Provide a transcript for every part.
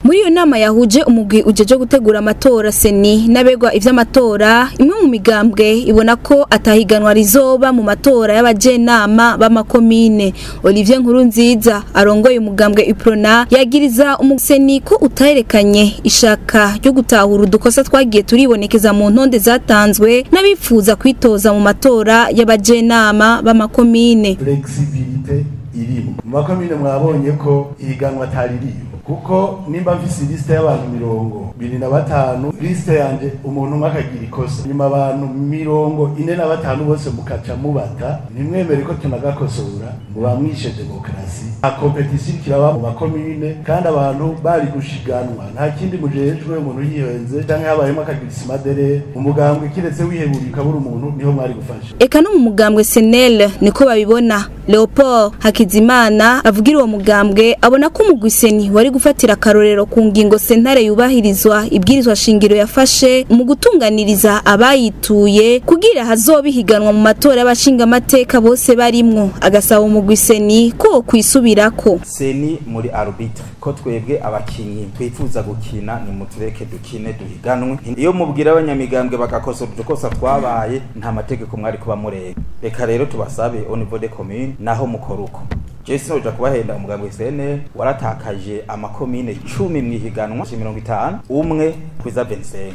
Muri iyo nama yahuje umugwi ujeje gutegura amatora CENI n'abegwa ivy'amatora, imwe mu migambwe ibona ko atahiganwa rizoba mu matora y'abajenama b'amakomine. Olivier Nkurunziza arongoye umugambwe Uprona yagiriza umuseni ko utaherekanye ishaka ryo gutahura udukosa twagiye turibonekeza mu ntonde zatanzwe n'abifuza kwitoza mu matora y'abajenama b'amakomine. Flexibilité irimo mu makomine, mwabonye ko ihiganwa ataririyo, kuko nimba mfise liste y'abantu 25, liste yanje umuntu umwe akagira ikosa, nyuma abantu 45 bose mukaca mubata, ntimwemere ko tunagakosora, muba mwishe demokarasi. Nta compétition kiraba mu makomine kandi abantu bari gushiganwa. Nta kindi mujejwe, umuntu yihenze canke habayemo akagira isimadere, umugambwe kiretse wiheburiye ukabura umuntu, niho mwari gufasha. Eka no mu mugambwe CNL niko babibona. Leopold Hakizimana avugira uwo mugambwe abona ko umugwi CENI wari gufatira akarorero ku ngingo sentare yubahirizwa ibwirizwa shingiro yafashe mu gutunganiriza abayituye kugira hazoba ihiganwa mu matora y'abashingamateka bose barimwo, agasaba umugwi CENI ko kwisubirako. CENI muri arbitre, ko twebwe abakinyi twifuza gukina, ni mutureke dukine, duhiganwe. Iyo mubwira abanyamigambwe bagakosora udukosa twabaye, nta mategeko mwari kuba mureba. Reka rero tubasabe, au niveau des communes naho mukora uko. Je sinoja kubahenda, umugambwe CNL waratakaje amakomine 10 mwihiganwa 50, umwe kwiza 25,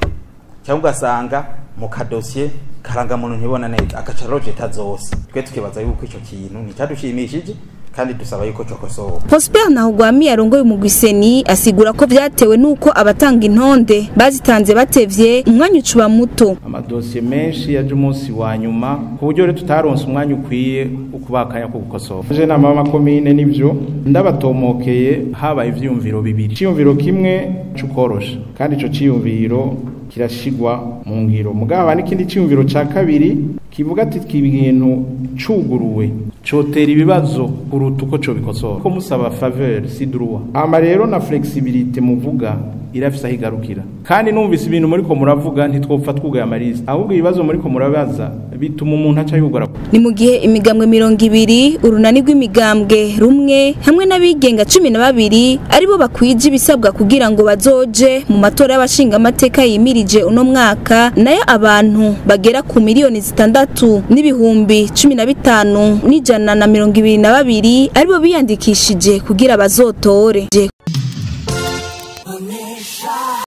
cyangwa ugasanga mu kadosiye karangamuntu ntibona neza, agaca rejeta zose. Twe tukibaza yuko ico kintu nticadushimishije kandi dusaba yuko cokosoka. Prosper Ntahogwami arongoye umugwi CENI asigura ko vyatewe nuko abatanga intonde bazitanze batevye, umwanya ucuba muto. Amadosiye menshi yaje umunsi wa nyuma, ku buryo rero tutaronse umwanya ukwiye wo kubakanya ko gukosora. Je nama y'amakomine, nivyo ndabatomokeye, habaye ivyiyumviro bibiri. Iciyumviro kimwe cukorosha, kandi ico ciyumviro kirashigwa mu ngiro, mugabo n'ikindi ciyumviro ca kabiri kivuga ati ibintu cuguruwe cotera ibibazo kuruta uko cobikosora, ko musaba faveur si droit. Ama rero na flexibilité muvuga irafise aho igarukira, kandi numvise ibintu muriko muravuga, ntitwopfa twugaye amaliste, ahubwo ibibazo muriko murabaza bituma umuntu aca yugara. Ni mu gihe imigambwe 20, urunani rw'imigambwe rumwe hamwe n'abigenga 12 aribo bakwije ibisabwa kugira ngo bazoje mu matora y'abashingamateka yimirije uno mwaka, nayo abantu bagera ku 6,015,122 aribo biyandikishije kugira bazotore.